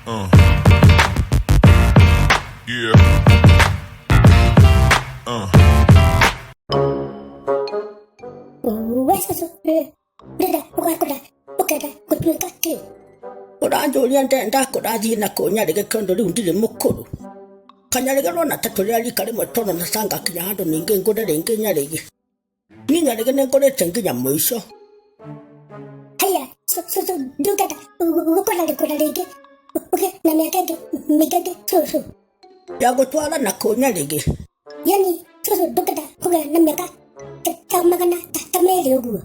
Yeah. We cũcũ ndĩrenda ũgakũra ũkenda gũtuĩka kĩ? Ũranjũria ndenda kũrathiĩ na kũ Nyarĩgĩ tondũ rĩu ndirĩ mũkũrũ. Kanyarĩgĩ ũrona ta tũrĩ a rika rĩmwe tondũ na tangakinya handũ ningĩ ngũre rĩngĩ Nyarĩgĩ. Niĩ Nyarĩgĩ nĩ ngũrĩte nginya mũico. Haiya cũcũ ndũngĩenda gũkũra rĩkũra rĩngĩ ũgĩe na mĩaka ĩngĩ mĩingĩ ĩngĩ cũcũ? Ya gũtwara na kũ Nyarĩgĩ? Yani cũcũ ndũngĩenda kũgĩa na mĩaka ta magana ta merĩ ũguo?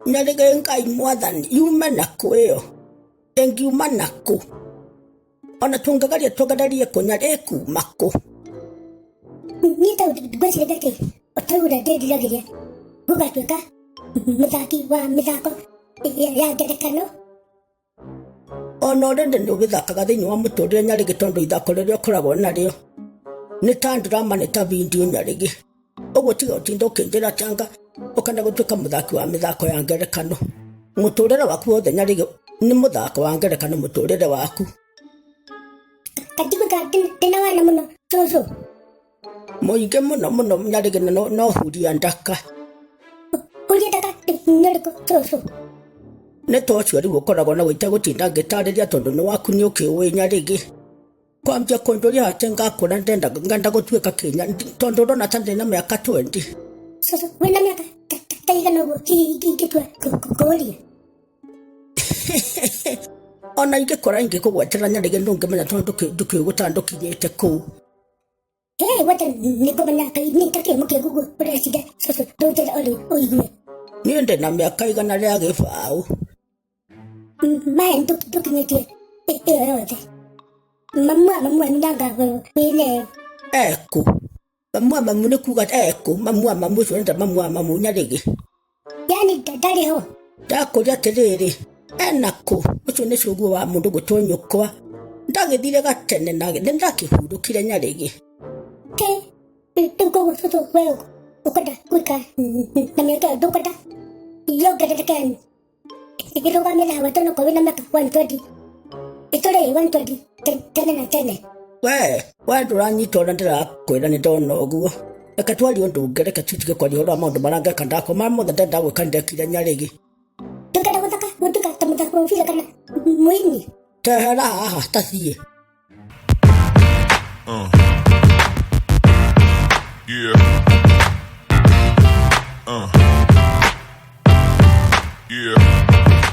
Nyarĩgĩ Ngai mwathani yume na kũ ĩyo? Ĩngiuma na kũ? Ona tũngĩgeria tũgererie kũ Nyarĩgĩ ĩkuma kũ? Niĩ ta ngwĩciria atĩ ũtaũra ndĩriragĩria gũgatuĩka mũthaki wa mĩthako ya ngerekano. Ona ũrĩndĩ nĩ ũgĩthakaga thĩinĩ wa mũtũrĩre Nyarĩgĩ tondũ ithako rĩrĩa ũkoragwo narĩo nĩ ta drama nĩ ta video Nyarĩgĩ. Ũguo tiga ũtinda ũkĩnjĩra tanga ũkenda gũtuĩka mũthaki wa mĩthako ya ngerekano. Mũtũrĩre waku wothe Nyarĩgĩ nĩ mũthako wa ngerekano mũtũrĩre waku. Kanjiguaga ndĩna wana mũno cũcũ. Mũingĩ mũno mũno Nyarĩgĩ na no huria ndaka. Huria ndaka nĩ ũrĩkũ cũcũ? Nĩ ta ũcio rĩu ũkoragwo naguo itegũtinda ngĩtarĩria tondũ nĩ waku nĩ ũkĩũĩ Nyarĩgĩ. Kwambia kũnjũria atĩ ngakũra ndenda ngenda gũtuĩka kĩnya tondũ ũrona ta ndĩna mĩaka 20. Cũcũ wĩna mĩaka ta igana ũguo hihi ingĩtua kũũria? Ona ingĩkora ingĩkũgwetera Nyarĩgĩ ndũngĩmenya tondũ ndũkĩũĩ gũtandũkinyĩte kũu. Hey, wata nĩngũmenya nĩ ta kĩ mũkĩgu ũguo ũreciria cũcũ ndũnjĩre o rĩu ũigue. Niĩ ndĩ na mĩaka igana rĩa gĩbaũ. Maya ndũkinyĩtie ĩyo yothe. Mamu wa mamu wanyu nanga wĩneyo. Ekũ. Mamu wa mamu nĩ kuga ekũ. Mamu wa mamu ũcio nĩ mamu wa mamu Nyarĩgĩ. Yani ndarĩ ho. Ndakũria atĩrĩrĩ, ena kũ? Ũcio nĩ cũguo wa mũndũ gwĩtwo nyũkwa. Ndagĩthire gatene na nĩ ndakĩhurũkire Nyarĩgĩ. Kĩ rĩu koguo cũcũ we ũkwenda gwĩka na mĩaka ĩyo ndũkwenda yongerereke ĩrũgame nawe tondũ okorwo wĩna mĩaka 120 ĩtũre ĩ 120 tene na tene. We, we ndũranyita ũrĩa ndĩrakwĩra nĩ ndona ũguo. Reke twarie ũndũ ũngĩ, reke tũtige kwaria ũhoro wa maũndũ marĩa ngeka ndakwa marĩa mothe ndenda gwĩka nĩ ndekire Nyarĩgĩ. Ndũngĩenda gũthaka gũtuĩka ta mũthaki wa mũbira kana mũini? Tehera haha ta thiĩ. Yeah. Yeah.